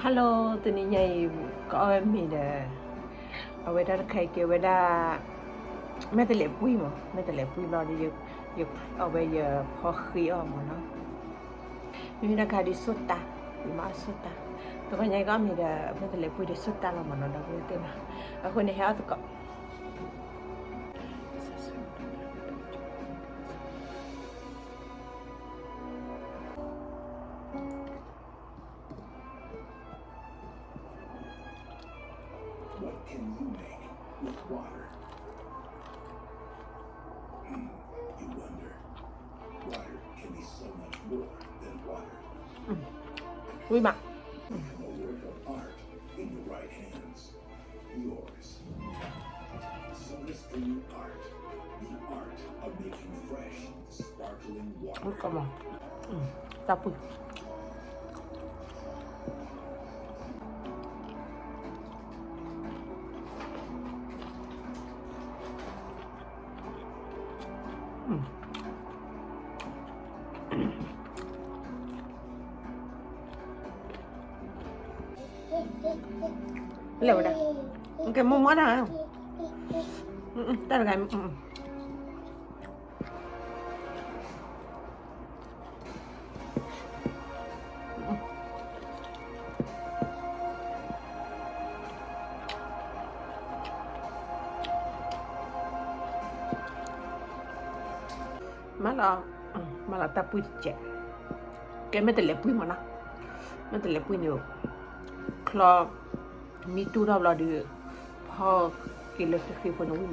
Hello, တနံၤညါအံၤ ကအီၣ်ဝဲမ့ၤဒီး အဝဲဒၣ်တခါအံၤကဲဝဲဒၣ် မဲာ်တဲးလဲးပှံၢ်မး, မဲာ်တဲးလဲးပှံၢ်ဘျီဒီး အဝဲယဖီဃ့အီၣ်မးနီၤ. မ့မ့ၢ်တၢ်ခါဒ် ဆိၣ်တၢ်, ယမၤအီၣ်ဆိၣ်တၢ်, တခါညါအံၤကအီၣ်မ့ၤဒီး မဲာ်တဲးလဲးပှံၢ်ဒီးဆိၣ်တၢ်လီၤမးနီၤ ဒီပုၢ်ဝဲၢ်သ့ၣ်နီၤ. အဃိန့ၣ် ဟဲအီၣ်သကိး What can you make with water? Hmm, you wonder. Water can be so much more than water. ဝံၤမး Become a work of art in the right hands. Yours. Soda Stream Art. The art of making fresh, sparkling water. ကမၤ တၢ်ပှံၢ် လဲၤဝဲဒၣ် ကဲမိၢ်မွၢ်ဒၣ် တၢ်တဂၤ မၤလီၤ မၤလီၤတၢ်ပှံၢ်တကဲး, ကဲမဲာ်တဲးလဲးပှံၢ်မးနီၤ, မဲာ်တဲးလဲးပှံၢ်န့ၣ် ချီ မ့ၢ်တူၢ်ထီၣ်ဘျီဒီး ဖီက့ၤလၢဃ့ဃ့ဖိန့ၣ်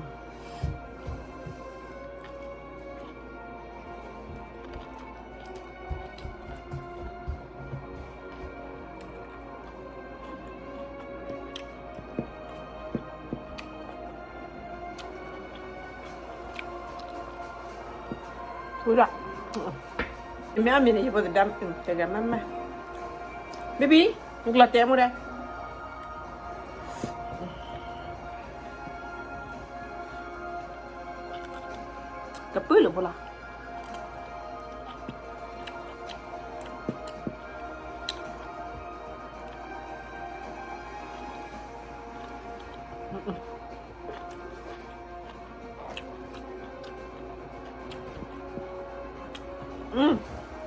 ဝံၤမး ဝံၤလီၤ, မ့ၢ်အမ့ၢ်န့ၣ် ယဖိသဒါ တဂၤမးမး, baby နကလီၤတဲမူဒါ ကပုၢ်လၢဖိလီၤ.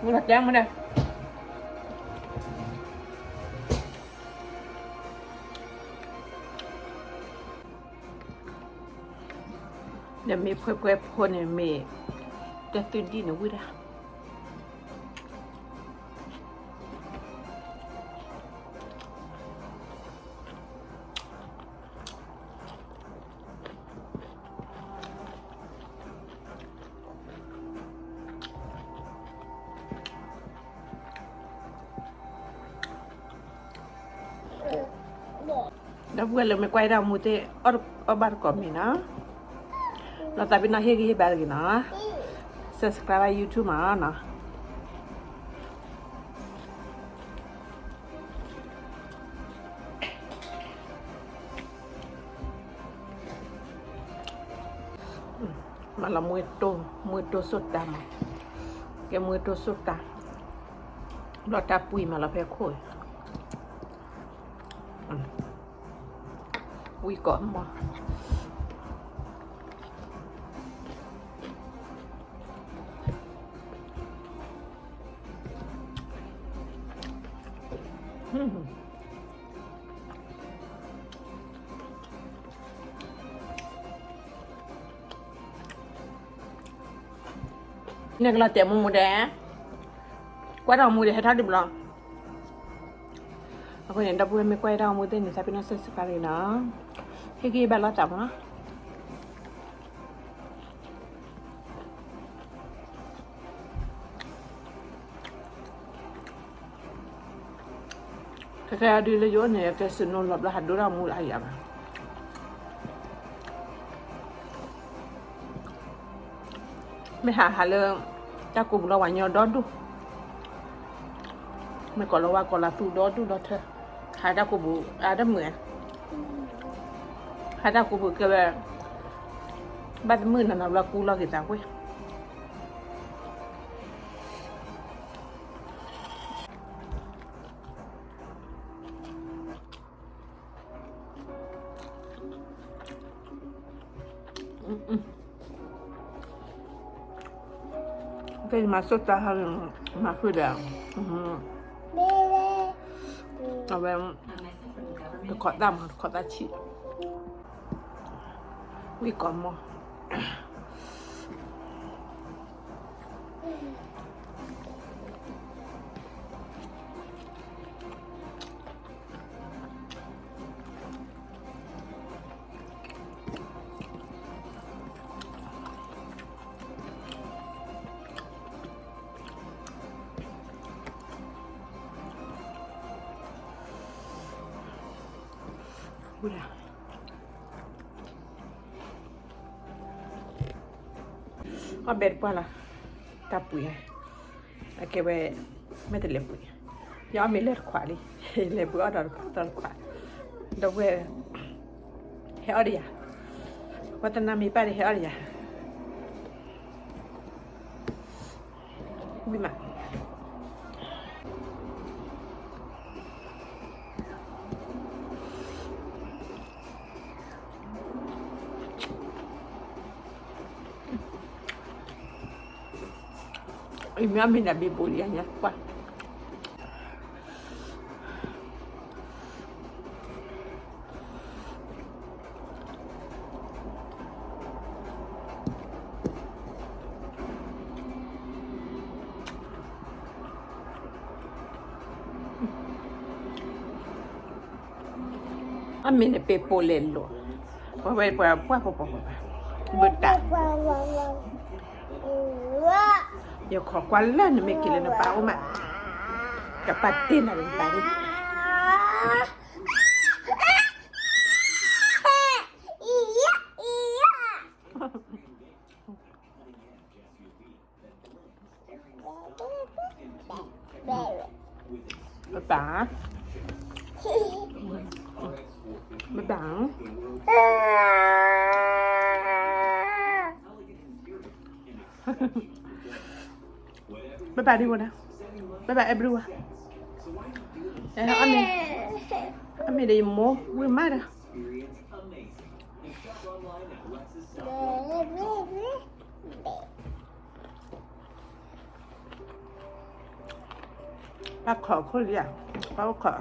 မ့ၢ်တဲမူဒါ ဒီးမ့ၢ်ဖှဲဖှဲဖိန့ၣ်မ့ၢ် တၢ်သုဒံၣ်န့ၣ်ဝံၤဒၣ် ဒီပုၢ်ဝဲၢ်လၢမ့ၢ်ကွၢ်ဒၣ်မူသ့ၣ် အီၣ်ဘၣ်တကိးမ့ၤနီၤ, လီၤသးပ့ၤနီၣ်ဟ့ၣ်ဂံၢ်ဟ့ၣ်ဘါတဂ့ၤနီၤ, subscribe YouTube မးနီၤ. မၤလီၤမူတိၢ် မူတိၢ်ဆိၣ်တၢ်မး, ကဲမူတိၢ်ဆိၣ်တၢ်, ဘျီတၢ်ပှံၢ်မၤလီၤဖဲခိၣ်, ဝံၤကိးမး နကလီၤတဲာ်မူမူဒဲး, ကွၢ်တၢ်မူဒဲးဟဲထီၣ်ဒံးဘျီ, အဃိန့ၣ် ဒီပုၢ်ဝဲၢ်မ့ၢ်ကွၢ်တၢ်မူသ့ၣ်န့ၣ် သးပ့ၤနီၣ် subscribe နီၤ, ဟ့ၣ်ဂံၢ်ဘါလိာ်သးမးနီၤ. ခဲကဲဒုးလၢယအိၣ်န့ၣ် ကဲစနိလီၤဘျီဟးဒိတၢ်မူအယၤဘၣ်. မ့ၢ်ဟးဟးလၢ တၢ်ကိးပူၤလီၤဝဲညီဒီဒူၣ်, မ့ၢ်ကိးလီၤဝဲကိးလီၤသူဒီဒူၣ်ဒီထၢ, ဟးတၢ်ကိးပူၤအါတမုာ်, ဟးတၢ်ကိးပူၤကဲဝဲ ဘၣ်တမုာ်နီၤနီၤဘျီကူလီၤက့ၤသးကွ့ၢ်. ကဲ ယမၤဆိၣ်တၢ်ဟါ မၤဃုာ်ဒီး အဝဲ တခိးသၣ်မး တခိးသၣ်ဆံး ဝံၣ်ကိးမီၢ် အီၣ်ဘဲတပှၢ်လီၤ, တၢ်ပှ့ၤဧါ, အကဲဝဲ မ့ၢ်တလဲၤပှ့ၤ, ယအီၣ်မ့ၤလၢတခွးလံ, လဲၤပှ့ၤအီၣ်ဒီးတခွး, ဒီပုၢ်ဝဲၢ်, ဟဲအီၣ်ဒီးယၤ, ပှၤတနၤမ့ၢ်ပၢ်ဒီးဟဲအီၣ်ဒီးယၤ ဝံၤမး အံၤမ့ၢ်အီၣ်မ့ၤန့ၣ် ဘံဘူလံယၤညါကွၢ် အမ့ၢ်နပ့ၤပိာ်လဲၤလိာ်, ပှၤဝဲပှၤပှၢ်ပှၤပှၤပှၤ, ဘုတၢ်, ယခီကွၢ်လၢနမ့ၢ်က့ၤလၢနပၢ်အိၣ်မး, ကပၢ်တ့ၢ်နၤလၢနပၢ်န့ၣ် ပပၢ်, ပပၢ်, ပပၢ်ဒ်ဝဲဒၣ်, ပပၢ် everyone, အမ့ၢ်, အမ့ၢ်ဒီးယမိၢ်ဝံၢ်မးဒီး ပၢ်ခိးခိၣ်လံဧါ, ပၢ်ခိး,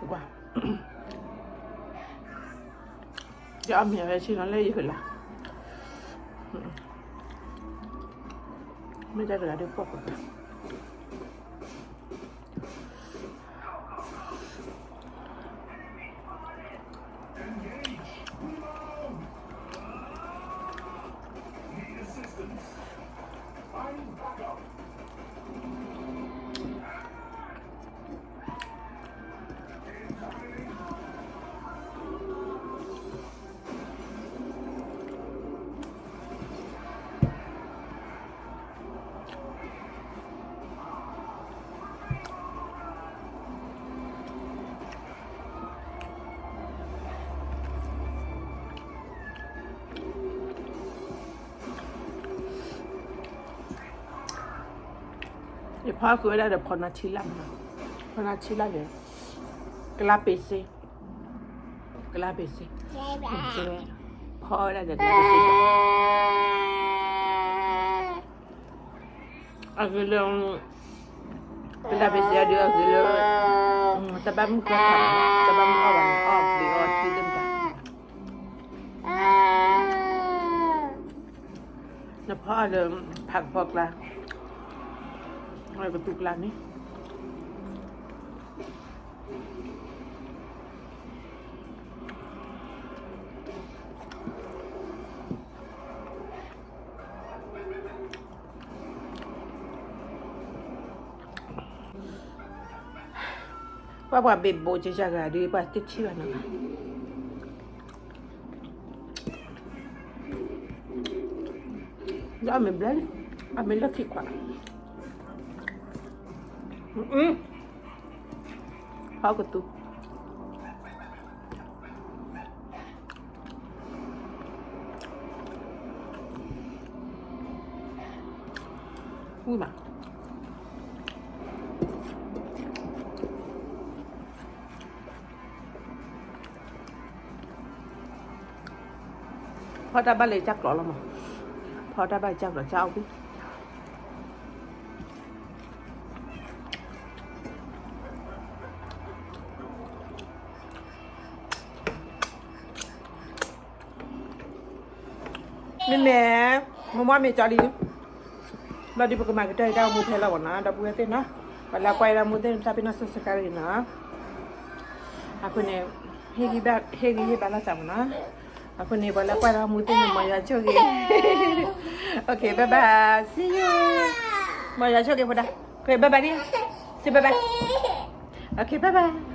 ကွၢ်, ယအီၣ်မ့ၤဝဲဆ့ၣ်နီၤလၢယဟၢလီၤ, မ့ၢ်တၢ်တဂၤဒီးပှၢ်ပှၢ်ပှၢ် ယဖီၣ်ဃုာ်ဝဲဒၣ်ဒီး ဖီနါထံလၢ်မး, ဖီနါထံလၢ်န့ၣ် ကလါပ့ၤစ့, ကလါပ့ၤစ့, ဖီၣ်ဝဲဒၣ်ဒီးကလါပ့ၤစ့, အဂ့ၢ်လၢ ကလါပ့ၤစ့အဒုးအဂ့ၢ်လၢ တၢ်ဘၣ်မုၢ်ကီၢ်ခါ, တၢ်ဘၣ်မုၢ်အီၣ်ဘၣ်န့ၣ် အီၣ်ဘျံးအီထံသ့ၣ်တဖၣ်, နဖီၣ်အီၤဒီး ဖးကဖီကျါ, ကသူကျါန့ၣ်, ပှၤဘ့ၣ်ဘိးကကဂၤဒုး ပှၤတထံၣ်ဘၣ်နီၤ, ဒီးအမ့ၢ်ဘျဲၣ်န့ၣ်, အမ့ၢ်လၢခံခွး, ဖီကသူ ဝံၤမး, ဖီတၢ်ဘၣ်လၢကၢ်ကျီးလီၤမး, ဖီတၢ်ဘၣ်ကၢ်ကျီးကၢ်အီၣ်ဘၣ် မ့မ့ၢ်, မ့ၢ်မ့ၢ်ကၠီလံ, ဘျီဒုးပကမၤကတၢၢ်တၢ်ဂီၤမူဖဲလီၤဘၣ်နီၤ ဒီပုၢ်ဝဲၢ်သ့ၣ်နီၤ, ပှၤလၢကွၢ်တၢ်မူသ့ၣ်န့ၣ် သးပ့ၤနီၣ်စ့ၢ်ကီးတၢ်ဂ့ၤနီၤ, အဃိန့ၣ်, ဟ့ၣ်ဂံၢ်ဟ့ၣ်ဘါလိာ်သးမးနီၤ, အဃိန့ၣ် ပှၤလၢကွၢ်တၢ်မူသ့ၣ်န့ၣ် မ်ယွၤဆိၣ်ဂ့ၤ, OK bye bye, see you, မ်ယွၤဆိၣ်ဂ့ၤဖိဒါ, OK bye bye, say bye bye, OK bye bye.